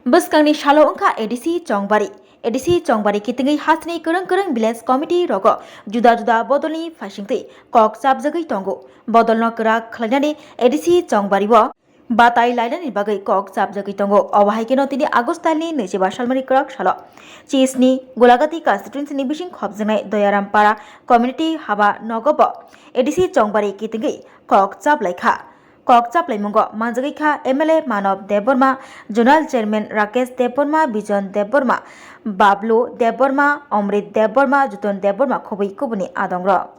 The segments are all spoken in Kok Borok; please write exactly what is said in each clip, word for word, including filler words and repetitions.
Bwskangni salo wngkha A D C Chongbari. A D C Chongbari kitingwi hasteni kwrwng kwrwng village committee rogo juda juda bodolni phaisingtwi kok chapjagwi tongo. Bodolno kwrak khlainani A D C Chongbari-o batai lainani bagwi kok chapjagwi tongo. Obo hai kheno tini August talni naichiba salmani kwrak salo chisni Golagati constituency ni bising khopjaknai Doyaram Para community haba nogo bo A D C Chongbari kitingwi kok chaplaikha. Kok chaplaimungo manjagwi kha M L A Manob Debbarma, Zonal Chairman Rakesh Debbarma, Bijon Debbarma, Bablu Debbarma, Omrit Debbarma, Juton Debbarma khobwi kubuni adongrok.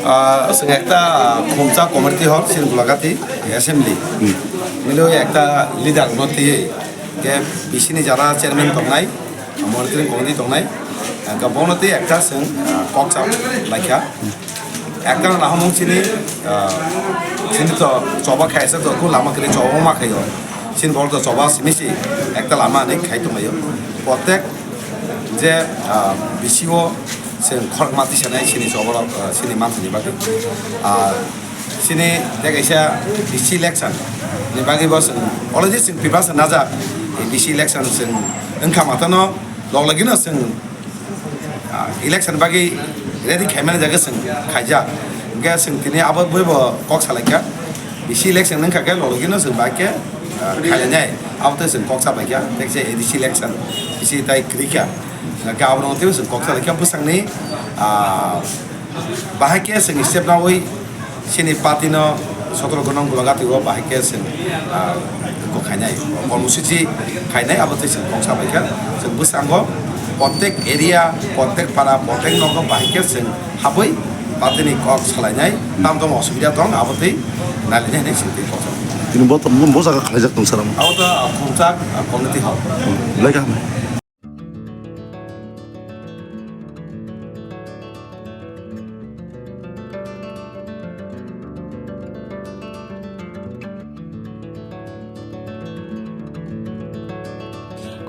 Ah, chwng ekta, ah, khumsa community hall, chini Golagati assembly. Milo ekta leader no twi, ke B C ni jara chairman tongnai, monitoring committee tongnai, ah, ke bono twi ekta chwng, ah, kok chap laikha. Ekta na hamung chini, ah, chini to choba khaisa to ku lama kiri choba ma khayo. Chini bol to choba simi si ekta lama ni khai tonglayo. Protek je, ah, B C o chwng khorokma tisanai chini choborok, ah, chini manthani bagwi. Ah, chini tei kaisa B C election ni bagwi bo chwng already chwng preparation najak. B C election chwng wngkha matano log logino chwng, ah, election bagwi ready khaimani jaga chwng khaijak. Hwnkhe chwng tini abo bui bo kok salaikha. B C election wngkha khe log logino chwng bai khe, ah, khailainai. Abo tei chwng kok sabaikha. Tei kaisa A D C election B C tai kwrwikha. Hingke aborok teibo chwng kok salaikha bwsakni, ah, bahai khe chwng step naui chini party no sotoro gonong Golagati o bahai khe chwng, ah, kok khainai, kormosuchi khainai abo tei chwng kok sabaikha. Chwng bwskango protek area, protek para, protek nogo bahai khe chwng habwi party ni kok salainai, tam tamo osubida tong abo tei nailainai hinwi chwng tei kok salaikha. Tini bo, bo jaga khlaijak tong sir amo? Abo to khumsa, ah, community hall. Belai kaham.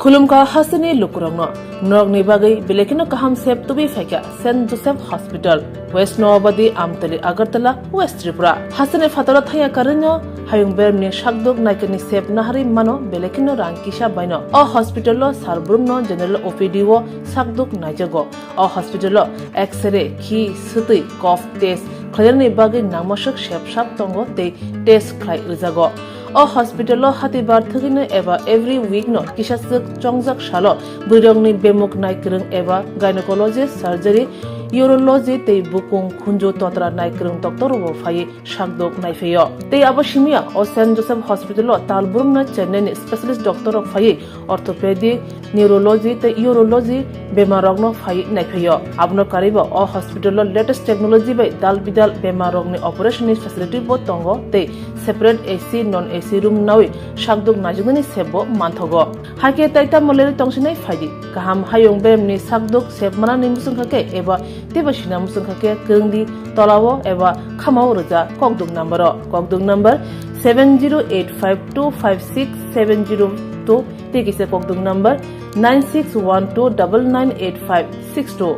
Khulumkha hasteni lukurokno, norokni bagwi belai kheno kaham sep tubui phaikha Saint Joseph Hospital, West Noabadi, Amtali, Agartala, West Tripura. Hasteni phataro thangya karwino hayung beremni sakduk naikani sep naharwi mano belai kheno rang kisa baino. O hospital-o sal brumno general O P D o sakduk naijago. O hospital-o X-ray, khi, swtwi, cough test khlainani bagwi nangmaswk sep sak tongo tei test khlai rwjago. O hospital-o hatibar thwgwino eba every week-no kisaswk chongjak salo bwrwirokni bemuk naikwrwng eba gynecologist, surgery, urology tei bukung khunju totra naikwrwng doctor-rokbo phaiwi sakdok naiphaio. Tei abo simiya o Saint Joseph Hospital-o tal brumno Chennai-ni specialist doctor-rok phaiwi orthopedic, neurology tei urology bemarrokno phaiwi naiphaio. Abono karwibo o hospital-o latest technology bai dal bidal bemarrokni operation-ni facility-bo tongo tei separate A C, non A C room naui sakdok naijaknani sepbo manthogo. Hakhe tai tamo lerwi tongsinai phaidi. Kaham hayung beremni sakdok sep manani muchungkha khe eba teibo sina muchungkha khe kwrwngdi tolao eba khamao rwja kokduk number-o. Kokduk number seven zero eight five two five six seven zero two tei kisa kokduk number nine six one two double nine eight five six two.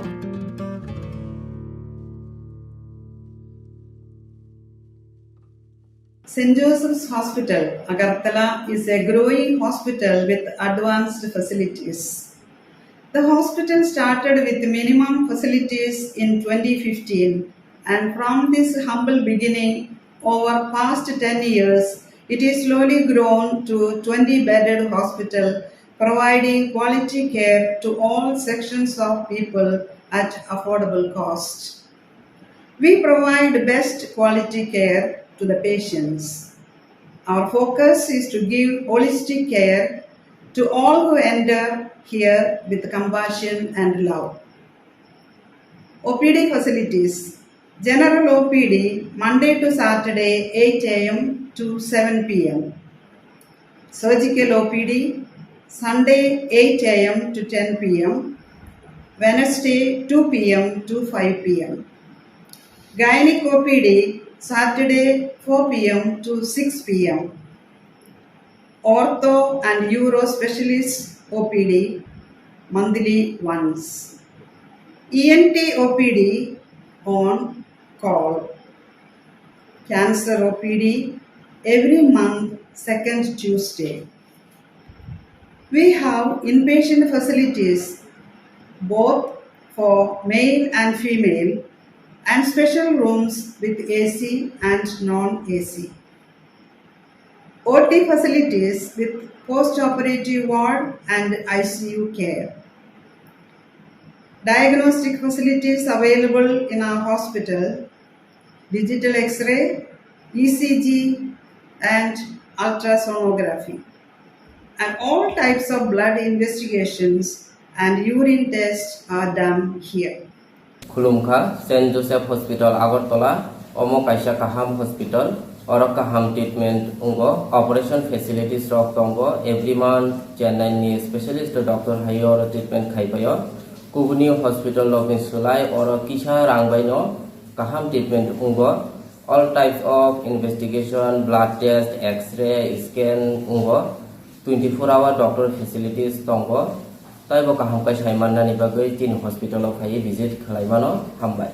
Saint Joseph's Hospital, Agartala is a growing hospital with advanced facilities. The hospital started with minimum facilities in twenty fifteen, and from this humble beginning, over past ten years, it is slowly grown to twenty bedded hospital, providing quality care to all sections of people at affordable cost. We provide best quality care to the patients. Our focus is to give holistic care to all who enter here with compassion and love. O P D facilities. General O P D Monday to Saturday eight A M to seven P M. Surgical O P D Sunday eight A M to ten P M, Wednesday two P M to five P M. Gynec O P D Saturday four P M to six P M. Ortho and Uro Specialist O P D monthly once. E N T O P D on call. Cancer O P D every month, second Tuesday. We have inpatient facilities both for male and female and special rooms with A C and non-A C. O T facilities with post-operative ward and I C U care. Diagnostic facilities available in our hospital, digital X-ray, E C G, and ultrasonography. And all types of blood investigations and urine tests are done here. Khulumkha, Saint Joseph Hospital, Agartala. Omo kaisa kaham hospital. Oro kaham treatment wngo. Operation facilities rok tongo. Every month Chennai ni specialist doctor hai oro treatment khai paio. Kubuni hospital rok ni sulai oro kisa rang bai no kaham treatment wngo. All types of investigation, blood test, X-ray, scan wngo. Twenty four hour doctor facilities tongo. Taibo kaham khe sai mannani bagwi chini hospital o phaiwi visit khlai mano. Hambai.